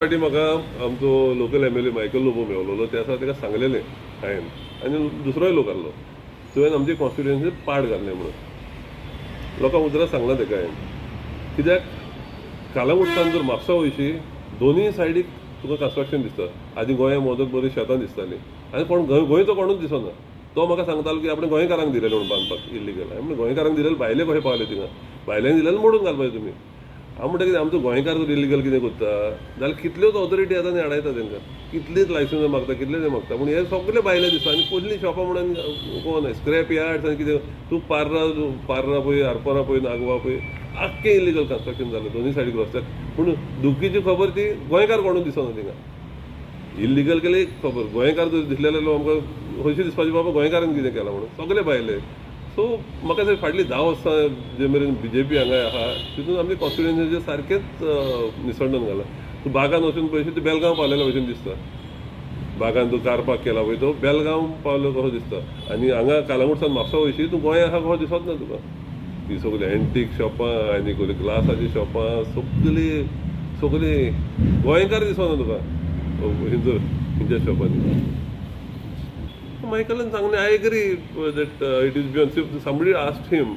फाटी म्हाका आमचो लोकल एमएलए मायकल लोबो मेवलेलो. ते आसा, ताका सांगलेलें हांवें आनी दुसरोय लोक आहलो, तुवें आमचे कॉन्स्टिट्युएन्सी पाड घातलें म्हणून. लोकांक उजरात सांगलां ताका हांवें. कित्याक कालांगुटसान जर म्हापसा वयशी, दोनूय सायडीक तुका कन्स्ट्रक्शन दिसता. आदी गोंया मोदक बरीं शेतां दिसतालीं आनी कोण गोंयचो कोणूच दिसना. तो म्हाका सांगतालो की आपणें गोंयकारांक दिलेलें म्हणून बांदपाक इल्लिगल. हांवें म्हणलें, गोंयकारांक दिलेलें, भायले कशे पावले थिंगा? भायल्यांक दिलेलें मोडून घालपाचें तुमी. हांव म्हणटा, कितें आमचो गोंयकार जर इल्लिगल कितें करता जाल्यार कितल्योच ऑथॉरिटी येता आनी आडायता तांकां, कितलींच लायसन्सां मागता, कितलें तें मागता. पूण हे सगळे भायले दिसता आनी कसलीं शॉपां म्हणून कोण स्क्रॅप यार्ड्स आनी कितें. तूं पार्रा, पार्रा पळय, आरपोरा पळय, नागवा पळय, आख्खें इल्लिगल कन्स्ट्रक्शन जालें दोनूय सायडीक रस्त्याक. पूण दुखीची खबर ती गोंयकार कोणूच दिसना थिंगा. इल्लिगल केलें एक खबर, गोंयकार जर दिसले जाल्यार आमकां हरशीं दिसपाचें, बाबा गोंयकारान कितें केलां म्हणून. सगळे भायले. सो म्हाका दिसता फाटलीं 10 वर्सां जे मेरेन बीजेपी हांगा आहा, तितून आमचे कॉन्स्टिट्युएन्सीचें सारकेंच निसंडन घालां. तूं बागान वचून पळयशी, तूं बेलगांव पावलेल्या भशेन दिसता. बागान तूं कार पार्क केला पळय, तो बेलगांव पावलो कसो दिसता. आनी हांगा कालांगुटसान म्हापसा वयशी, तूं गोंया आहा कसो दिसत ना तुका. ती सगळीं एंटीक शॉपां आनी कसलीं ग्लासाचीं शॉपां, सगळीं सगळीं गोंयकार दिसना तुका हिंजर हिंच्या शॉपांनी. मायकलान सांगलें, I agree that it is beyond. Somebody asked him,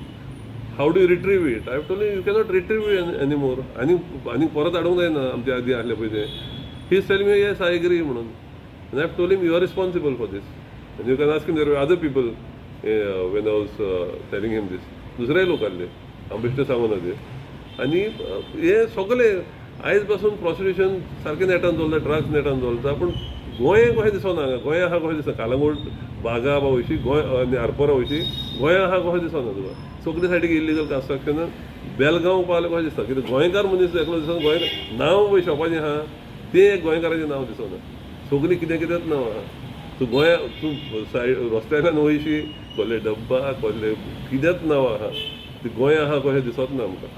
"How do you retrieve it?" I told you cannot retrieve any more. आनी आनी परत हाडूंक जायना आमच्या आदी आहले पळय ते. He tell me, "Yes, I agree" म्हणून. And I told him, "You are responsible for this and you can ask him." There other people when I was telling him this. दुसरेय लोक आहले, हांव बेश्टें सांगूना ते. आनी हे सगळे आयज पासून प्रॉस्टिट्युशन सारकें नेटान चलता, ड्रग्स नेटान चलता, पूण गोंय कशें दिसना हांगा. गोंय आहा कशें दिसना. कालांगूट, बागा वयशी, गोंय आनी आरपोरा वयशी, गोंय आहा कशें दिसना तुका. सगळे सायडीक इल्लिगल कन्स्ट्रक्शन. बेलगांव पावलें कशें दिसता. कित्याक गोंयकार मनीस एकलो दिसना. गोंय नांव पळय शॉपाचें आहा तें एक गोंयकाराचें नांव दिसना. सगळीं कितें कितेंच नांव आहा. तूं गोंया तूं सायड रस्त्याच्यान वयशी, कसले डब्बा, कसले कितेंच नांव आहा. ती गोंय आहा कशें दिसत ना आमकां.